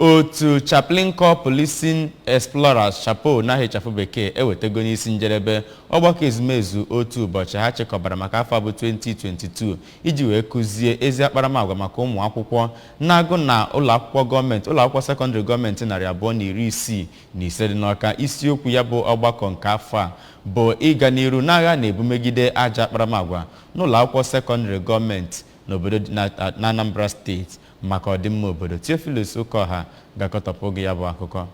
Otu Chaplain Corps Policing Explorers, Chapo n'aha ịchafụ bekee, ewetego n'isi njedebe ọgbakọ ezumezu otu ụbọchị ha chịkọbara maka afọ bụ 2022 iji wee kụzie ezi akparamagwa maka ụmụ akwụkwọ na-agụ na ụlọ akwụkwọ gọọmenti, ụlọ akwụkwọ sekọndịrị gọọmenti 265 dị n'Ọka. Isiokwu ya bụ ọgbakọ nke afọ a bụ ịga n'iru n'agha na-ebumegide ajọ akparamagwa n'ụlọ akwụkwọ sekọndịrị gọọmenti n'obodo na Anambra Steeti maka ọdịmma obodo. Theophilus Ụkọha ga-akọtọpụ gị ya bụ akụkọ.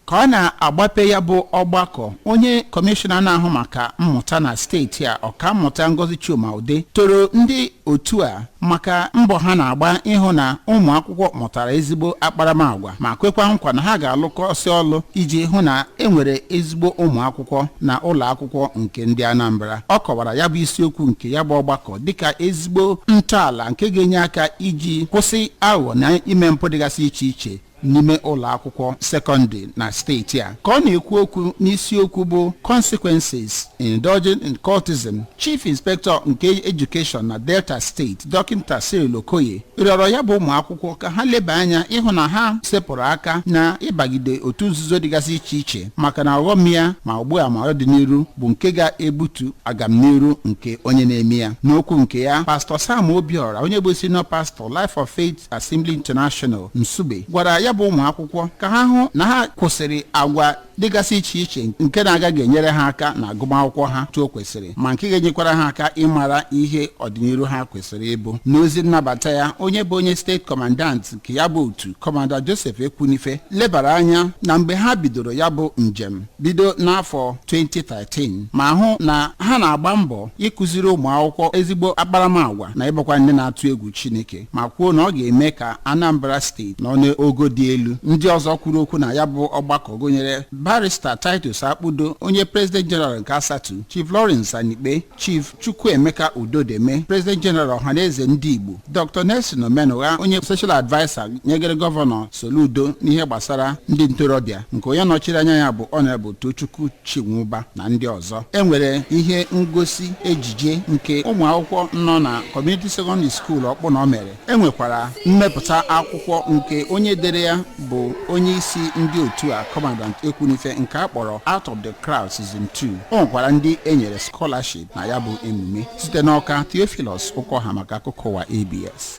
Ka ọ na-agbape ya bụ ọgbakọ, onye kọmishọna na-ahụ maka mmụta na steeti a, Ọkammụta Ngozi Chuma Ude, toro ndị otu a maka mbọ ha na-agba ịhụ na ụmụ akwụkwọ mụtara ezigbo akparamagwa, ma kwekwa nkwa na ha ga-alụkọsị ọlụ iji hụ na e nwere ezigbo ụmụ akwụkwọ na ụlọ akwụkwọ nke ndị Anambra. Ọ kọwara ya bụ isiokwu nke ya bụ ọgbakọ dịka ezigbo ntọala nke ga-enye aka iji kwụsị aghụghọ na ime mpụ dịgasị iche iche n'ime ụlọ akwụkwọ sekọndịrị na steeti a. Ka ọ na-ekwu okwu n'isiokwu bụ "Consequences in Indulging in Cultism", Chief Inspector nke Education na Delta Steeti, Dọkịta Cyril Okoye, rịọrọ ya bụ ụmụ akwụkwọ ka ha leba anya ịhụ na ha sepụrụ aka na ịbagide otu nzuzo dịgasị iche iche, maka na ọghọm ya, ma ugbu a ma ọdịnihu, bụ nke ga-ebutu agamniru nke onye na-eme ya. N'okwu nke ya, Pastọ Sam Obiora, onye bụ senior pastor, Life of Faith Assembly International, Nsugbe, gwara ya bụ ụmụ akwụkwọ ka ha hụ na ha kwụsịrị agwa dịgasị iche iche nke na-agaghị enyere ha aka na agụmakwụkwọ ha tu o kwesịrị, ma nke ga-enyekwara ha aka ịmara ihe ọdịnihu ha kwesịrị ịbụ. N'ozi nnabata ya, onye bụ onye steeti commandant nke ya bụ otu, Commander Joseph Ekwunife, lebara anya na mgbe ha bidoro ya bụ njem bido n'afọ 2013, ma hụ na ha na-agba mbọ ịkụziri ụmụ akwụkwọ ezigbo akparamagwa na ịbụkwa ndị na-atụ egwu Chineke, ma kwuo na ọ ga-eme ka Anambra Steeti nọ n'ogo dị elu. Ndị ọzọ kwuru okwu na ya bụ ọgbakọ gụnyere Barrister Titus Akpudo, onye President General nke Asatu, Chief Lawrence Anikpe, Chief Chukwuemeka Udodeme, President General Ọhaneze Ndị Igbo, Dr. Nelson Omenugha, onye Special Adviser nyegere Gọvanọ Soludo n'ihe gbasara ndị ntorobịa, nke onye nọchiri anya ya bụ Honorable Tochukwu Chinwụba, na ndị ọzọ. E nwere ihe ngosi ejije nke ụmụ akwụkwọ nọ na Community Secondary School Ọkpụnọ mere. E nwekwara mmepụta akwụkwọ nke onye dere ya bụ onye isi ndị otu a, Commandant Ekwunife, nke a kpọrọ Out of the Crowd Season 2. O nwekwara ndị e nyere scholarship na ya bụ emume. Site n'Ọka, Theophilus Ụkọha maka akụkọ ụwa ABS.